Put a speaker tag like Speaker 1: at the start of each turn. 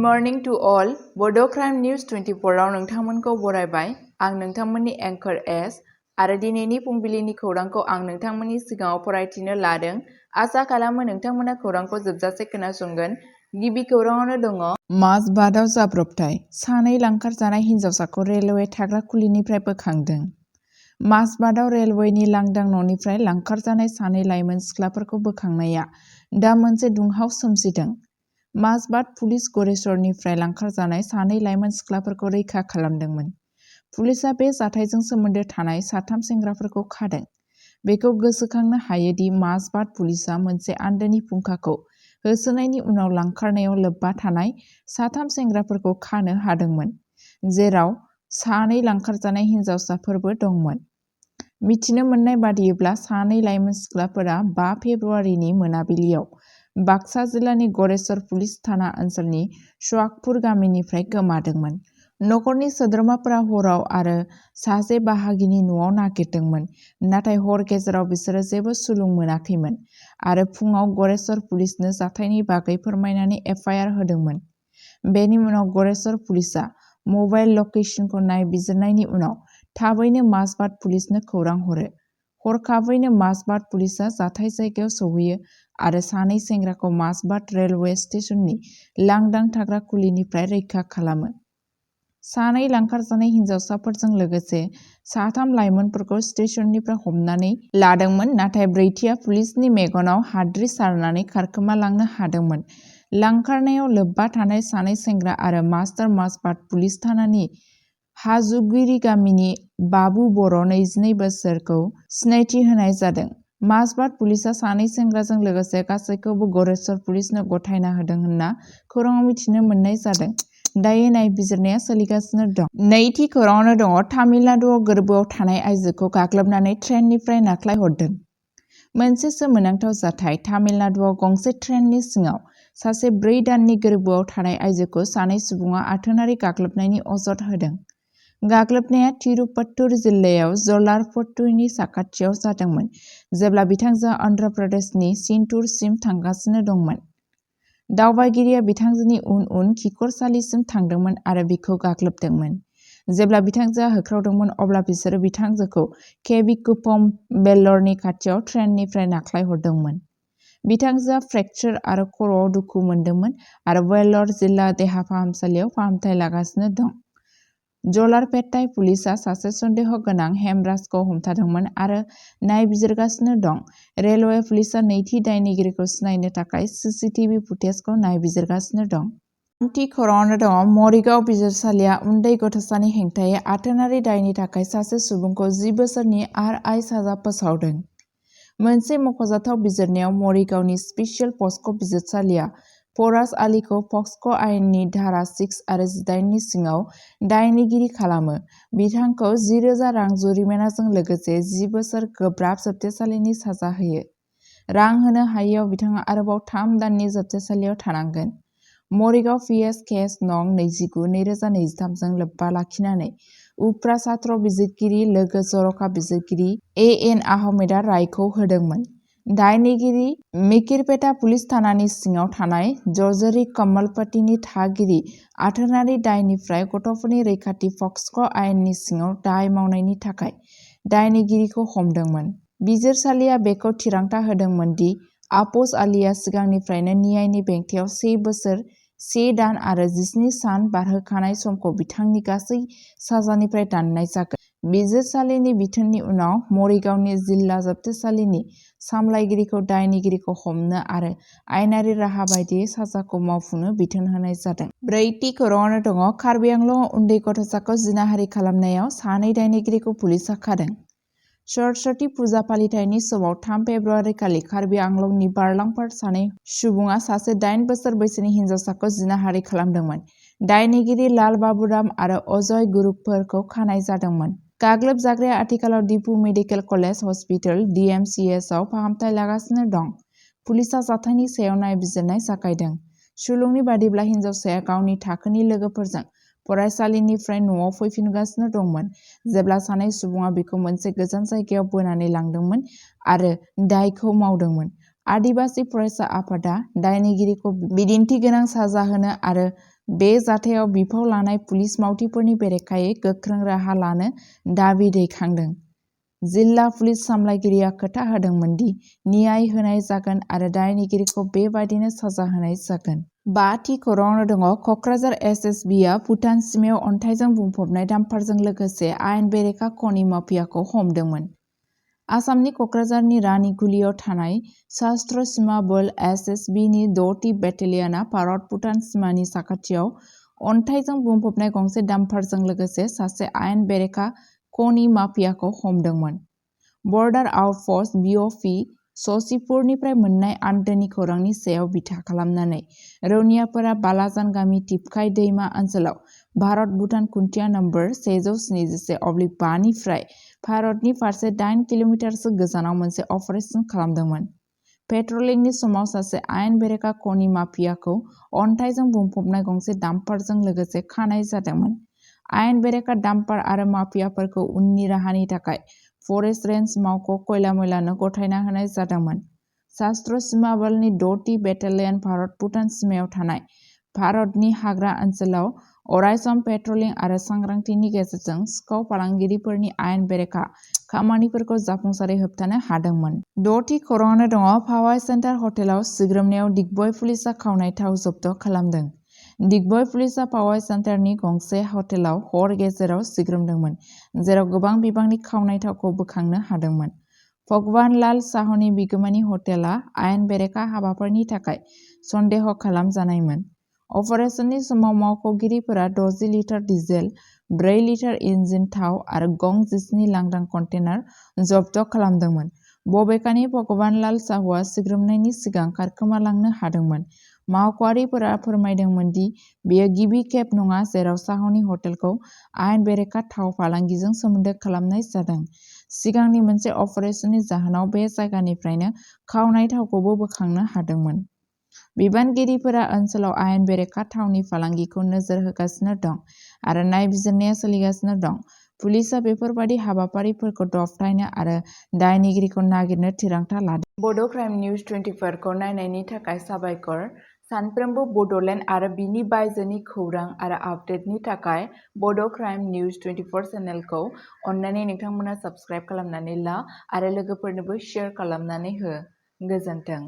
Speaker 1: Morning to all बड' crime news 24 आव नोंथांमोनखौ बरायबाय। आं नोंथांमोननि एंकर एस आरो दिनैनि फुंबिलिनि खौरांखौ आं नोंथांमोननि सिगाङाव फरायथिनो लादों। आसा खालामो नोंथांमोना खौरांखौ जोबजासे खोनासंगोन। गिबि खौराङावनो दङ माजबादआव जाब्रबथाय, सानै लांखारजानाय हिन्जावसाखौ रेलवे थाग्रा खुलिनिफ्राय बोखांदों। माजबादआव रेलवेनि लांदां न'निफ्राय लांखारजानाय सानै लाइमोन सिख्लाफोरखौ बोखांनाया दा मोनसे दुंहाव सोमजिदों। माजबाद पुलिस गरेस्वरनिफ्राय लांखारजानाय सानै लाइमोन सिख्लाफोरखौ रैखा खालामदोंमोन। पुलिसआ बे जाथायजों सोमोन्दो थानाय साथाम सेंग्राफोरखौ खादों। बेखौ गोसोखांनो हायोदि माजबाद पुलिसआ मोनसे आन्दोनि फुंखाखौ होसोनायनि उनाव लांखारनायाव लोब्बा थानाय साथाम सेंग्राफोरखौ खानो हादोंमोन, जेराव सानै लांखारजानाय हिन्जावसाफोरबो दंमोन। मिथिनो मोननाय बादियैब्ला सानै लाइमोन सिख्लाफोरा 5 फेब्रुआरिनि मोनाबिलियाव बाक्सा जिल्लानि गरेस्वर पुलिस थाना ओनसोलनि सुवागपुर गामिनिफ्राय गोमादोंमोन। नखरनि सोद्रोमाफोरा हराव आरो सासे बाहागिनि न'आव नागिरदोंमोन, नाथाय हर गेजेराव बिसोरो जेबो सुलुं मोनाखैमोन आरो फुङाव गरेस्वर पुलिसनो जाथायनि बागै फोरमायनानै एफआइआर होदोंमोन। बेनि उनाव गरेस्वर पुलिसआ मबाइल लकेशनखौ नायबिजिरनायनि उनाव थाबैनो माजबाद पुलिसनो खौरां हरो। हरखाबैनो माजबाद पुलिसआ जाथाय जायगायाव सौहैयो आरो सानै सेंग्राखौ माजबाद रेलवे स्टेशननि लांदां थाग्रा खुलिनिफ्राय रैखा खालामो। सानै लांखारजानाय हिन्जावसाफोरजों लोगोसे साथाम लाइमोनफोरखौ स्टेशननिफ्राय हमनानै लादोंमोन, नाथाय ब्रैथिया पुलिसनि मेगनाव हाद्रि सारनानै खारखोमालांनो हादोंमोन। लांखारनायाव लोब्बा थानाय सानै सेंग्रा आरो मास्टार माजबाद पुलिस थानानि हाजुगिरि गामिनि बाबु बर' 22 बोसोरखौ सिनायथि होनाय जादों। माजबाद पुलिसआ सानै सेंग्राजों लोगोसे गासैखौबो गरेस्वर पुलिसनो गथायना होदों होनना खौराङाव मिथिनो मोननाय जादों। दायो नायबिजिरनाया सोलिगासिनो दं। नैथि खौराङावनो दङ तामिलनाडुआव गोर्बोआव थानाय आइजोखौ गाग्लोबनानै ट्रेननिफ्राय नाख्लायहरदों। मोनसे सोमोनांथाव जाथाय। तामिलनाडुआव गंसे ट्रेननि सिङाव सासे 4 दाननि गोर्बोआव थानाय आइजोखौ सानै सुबुङा आथोनारि गाग्लोबनायनि अजद होदों। गाग्लोबनाया तिरुपत्तुर जिल्लायाव जलारपट्टुनि साखाथियाव जादोंमोन, जेब्ला बिथांजोआ अन्ध्र प्रदेशनि चिन्तुरसिम थांगासिनो दंमोन। दावबायगिरिया बिथांजोनि उन उन खिखरसालिसिम थांदोंमोन आरो बिखौ गाग्लोबदोंमोन। जेब्ला बिथांजोआ होख्रावदोंमोन, अब्ला बिसोरो बिथांजोखौ केविकुपम, वेल्लरनि खाथियाव ट्रेननिफ्राय नाख्लायहरदोंमोन। बिथांजोआ फ्रेक्सार आरो खर'आव दुखु मोनदोंमोन आरो वेल्लर जिल्ला देहा फाहामसालियाव फाहामथाय लागासिनो दं। जलारपेट्टाय पुलिसआ सासे सन्देह गोनां हेमराजखौ हमथादोंमोन आरो नायबिजिरगासिनो दं। रेलवे पुलिसआ नैथि दायनिगिरिखौ सिनायनो थाखाय सीसीटीवी फुटेजखौ नायबिजिरगासिनो दं। थामथि खौराङावनो दङ मरिगाव बिजिरसालिया उन्दै गथ'सानि हेंथायै आथोनारि दायनि थाखाय सासे सुबुंखौ 10 बोसोरनि आरआई साजा फोसावदों। मोनसे मख'जाथाव बिजिरनायाव मरिगावनि स्पेसियेल पक्स'क बिजिरसालिया फराज आलीखौ पक्स'क आयेननि धारा 6 आरो 18 नि सिङाव दायनिगिरि खालामो। बिथांखौ 10,000 रां जुरिमानाजों लोगोसे 10 बोसोर गोब्राब जोबथेसालिनि साजा होयो। रां होनो हायैआव बिथाङा आरोबाव 3 दाननि जोबथेसालियाव थानांगोन। मरिगाव पिएस केस नं 29/2023 जों लोब्बा लाखिनानै उफ्रा सात्र बिजिरगिरि लोगो जर'खा बिजिरगिरि एएन आहमेदआ रायखौ होदोंमोन। दायनिगिरि मिकिरपेटा पुलिस थानानि सिङाव थानाय जर्जरी कम्मलपट्टीनि थागिरि आथोनारि दायनिफ्राय गथ'फोरनि रैखाथि पक्स'क आयेननि सिङाव दाय मावनायनि थाखाय दायनिगिरिखौ हमदोंमोन। बिजिरसालिया बेखौ थिरांथा होदोंमोन दि आफज आलीआ सिगांनिफ्रायनो न्यायनि बेंखनआव 1 बोसोर 1 दान आरो 17 सान बारहोखानाय समखौ बिथांनि गासै साजानिफ्राय दाननाय जागोन। बिजिरसालिनि बिथोननि उनाव मरिगावनि जिल्ला जोबथेसालिनि सामलायगिरिखौ दायनिगिरिखौ हमनो आरो आयेनारि राहा बायदियै साजाखौ मावफुंनो बिथोन होनाय जादों। ब्रैथि खौराङावनो दङ कार्बि आंलंआव उन्दै गथ'साखौ जिनाहारि खालामनायाव सानै दायनिगिरिखौ पुलिसआ खादों। सरस्वती फुजा फालिथायनि समाव 3 फेब्रुआरि खालि कार्बि आंलंनि बारलांफार सानै सुबुङा सासे 8 बोसोर बैसोनि हिन्जावसाखौ जिनाहारि खालामदोंमोन। दायनिगिरि लाल बाबुराम आरो अजय गुरुकफोरखौ खानाय जादोंमोन। गाग्लोबजाग्राया आथिखालाव Dipu medical college hospital (DMCH) आव फाहामथाय लागासिनो दं। पुलिसआ जाथायनि सायाव नायबिजिरनाय जागायदों। सुलुंनि बादिब्ला हिन्जावसाया गावनि थाखोनि लोगोफोरजों फरायसालिनिफ्राय न'आव फैफिनगासिनो दंमोन, जेब्ला सानै सुबुङा बिखौ मोनसे गोजान जायगायाव बोनानै लांदोंमोन आरो दायखौ मावदोंमोन। आदिबासी फरायसा आफादआ दायनिगिरिखौ बिदिन्थि गोनां साजा होनो आरो बे जाथायाव बिफाव लानाय पुलिस मावथिफोरनि बेरेखायै गोख्रों राहा लानो दाबि दैखांदों। जिल्ला पुलिस सामलायगिरिया खोथा होदोंमोन दि न्याय होनाय जागोन आरो दायनिगिरिखौ बेबादिनो साजा होनाय जागोन। 5थि खौराङावनो दङ कक्राझार एसएसबिआ भुटान सिमायाव अन्थाइजों बुंफबनाय डाम्पारजों लोगोसे आयेन बेरेखा खनि माफियाखौ हमदोंमोन। आसामनि कक्राझारनि रानिगुलियाव थानाय सशस्त्र सीमा बल एसएसबिनि 6थि बेटेलियनआ भारत-भुटान सिमानि साखाथियाव अन्थाइजों बुंफबनाय गंसे डाम्पारजों लोगोसे सासे आयेन बेरेखा खनि माफियाखौ हमदोंमोन। बर्डार आउटपस्ट बिअपि ससिपुरनिफ्राय मोन्नाय आन्दोनि खौरांनि सायाव बिथा खालामनानै रौनियाफोरा बालाजान गामि तिपकाय दैमा ओनसोलाव भारत-भुटान खुन्थिया नम्बर 177/5 निफ्राय भारतनि फारसे 8 किल'मिटारसो गोजानाव मोनसे अपारेसन खालामदोंमोन। पेट्रलिंनि समाव सासे आयेन बेरेखा खनि माफियाखौ अन्थाइजों बुंफबनाय गंसे डाम्पारजों लोगोसे खानाय जादोंमोन। आयेन बेरेखा डाम्पार आरो माफियाफोरखौ उननि राहानि थाखाय फरेस्ट रेन्ज मावख' खयला-मयलानो गथायना होनाय जादोंमोन। सशस्त्र सीमा बलनि 6थि बेटालियन भारत-भुटान सिमायाव थानाय भारतनि हाग्रा ओनसोलाव अरायसम पेट्रलिं आरो सांग्रांथिनि गेजेरजों सिखाव फालांगिरिफोरनि आयेन बेरेखा खामानिफोरखौ जाफुंसारै होबथानो हादोंमोन। 6थि खौराङावनो दङ पावाइ सेन्टार हटेलाव सिग्रोमनायाव दिग्बय पुलिसआ खावनाय थाव जब्द खालामदों। दिग्बय पुलिसआ पावाइ सेन्टारनि गंसे हटेलाव हर गेजेराव सिग्रोमदोंमोन, जेराव गोबां बिबांनि खावनाय थावखौ बोखांनो हादोंमोन। भगवान लाल साहनि बिगोमानि हटेला आयेन बेरेखा हाबाफोरनि थाखाय सन्देह खालामजानायमोन। अपारेशननि समाव मावख'गिरिफोरा 60 लिटार डिजेल, 4 लिटार इन्जिन थाव आरो गं 10नि लांदां कन्टेनार जब्द खालामदोंमोन। बबेखानि भगवान लाल साहुआ सिग्रोमनायनि सिगां खारखोमालांनो हादोंमोन। मावख'आरिफोरा फोरमायदोंमोन दि बेयो गिबि खेब नङा जेराव साहुनि हटेलखौ आयेन बेरेखा थाव फालांगिजों सोमोन्दो खालामनाय जादों। सिगांनि मोनसे अपारेशननि जाहोनाव बे जायगानिफ्रायनो खावनाय थावखौबो बोखांनो हादोंमोन। बिबानगिरिफोरा ओनसोलाव आयेन बेरेखा थावनि फालांगिखौ नोजोर होगासिनो दं आरो नायबिजिरनाया सोलिगासिनो दं। पुलिसआ बेफोरबादि हाबाफारिफोरखौ दबथायनो आरो दायनिगिरिखौ नागिरनो थिरांथा लादों। बड' क्राइम निउज 24 खौ नायनायनि थाखाय साबायखर। सानफ्रोमबो बड'लेण्ड आरो बिनि बायजोनि खौरां आरो आपडेटनि थाखाय बड' क्राइम निउज 24 चेनेलखौ अन्नानै नोंथांमोना साबस्क्राइब खालामनानै ला आरो लोगोफोरनोबो शेयार खालामनानै हो। गोजोन्थों।